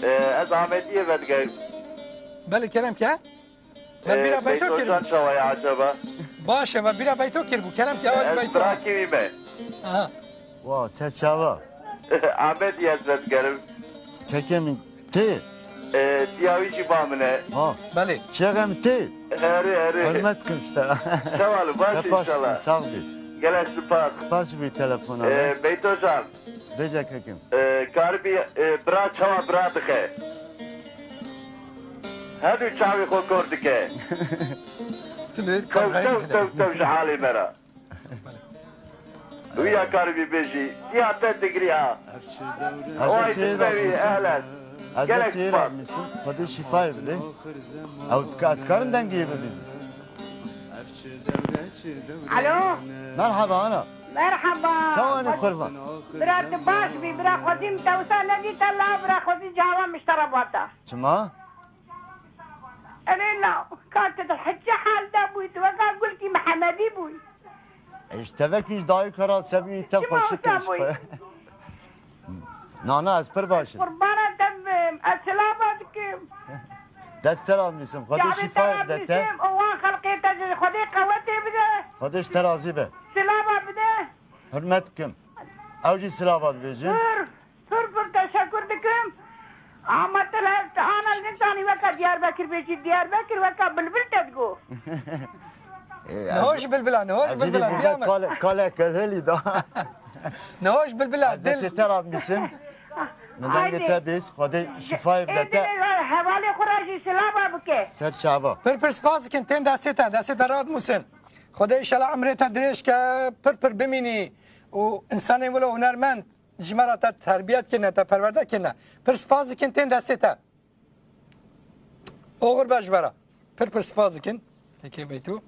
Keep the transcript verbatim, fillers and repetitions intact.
Ee, ez Amediyê vedigeyim. Belê, kerem ke. Me Ee, bîra Beyto Beyto kir. Can çawa ye acaba? Baş e, me bîra Beyto kir bû. Kerem ke, awa Ez Beyto. Bira kî me? Aha. Wa, serçava. Amediyê ez vedigerim. Kekê min tê. Ee, diya wî jî ba min e. Ha. Belê. Çexe min tê. Erê, erê. Hürmet kim işte. Çawa li baş Te baş inşallah. Sağ ol. Gelek spas. Spas bir telefona. Ee, Beyto Can. Bêje kekim. Ee, karibî, e, bira çawa bira dixe? Her du çavê xwe kor dike. Tu li Tew, kamera tew, tew, tew ji halê me re. Wî ya karibî bêjî. Ya te digriya. Ez Oy, seyir dikmevî, atmışım. Ehlen. Ez Gelek seyir spas. Atmışım. Xwedê şîfayê bide. Ew dika ez karim dengê bibînim. Alo. Merhaba ana. Merhaba. Çawa ne kurban? Bira tu baş bî, bira xwezî min te wisa nedîta la, bira xwezî cava min ji te re bata. Çima? Erê la, ka tu di hiçe hal de bûyî, tu weka gulkî Mihemedî bûyî. E, ji tevekî ji dayika ra sebî te Çima xweşik wisa in ji bûyî? Xwe. Na, na, ez pir baş im. Qurbana te bim, ez silava dikim. Dest ser almîsim, Xwedê Çavê şîfa te bide te. Almîsim, û wan xelqê te ji Xwedê qewetê bide. Xwedê ji te razî be. Silava bide. Hurmet dikim. Ew jî silava dibêjin. Pir, pir, pir teşekkür dikim. Ama te le, te ana li zanî weka Diyarbekir bêjî, Diyarbekir weka bilbil te digo. Ê, Niho ez, ji bilbila, niho ji ez ê bilbila, dî diya me. Kale, kale, kale, helî da. Niho ji bilbila, Ez dil. Destê te radmîsim. Min dengê Haydi. Te bîst, Xwedê şîfayê bide te. Ê, dil, hevalê xwe re jî silava bike. Ser çava. Pir pir spas dikin, tên destê te, destê te radmûsin. Xwedê înşallah emrê te dirêj ke, pir pir bimînî û insanê wilo hunermend ji me re te terbiyet kirine, te perwerde kirine. Pir spas dikin, tên destê te. Oxir be ji we re. Pir pir spas dikin. Kekê Beytû.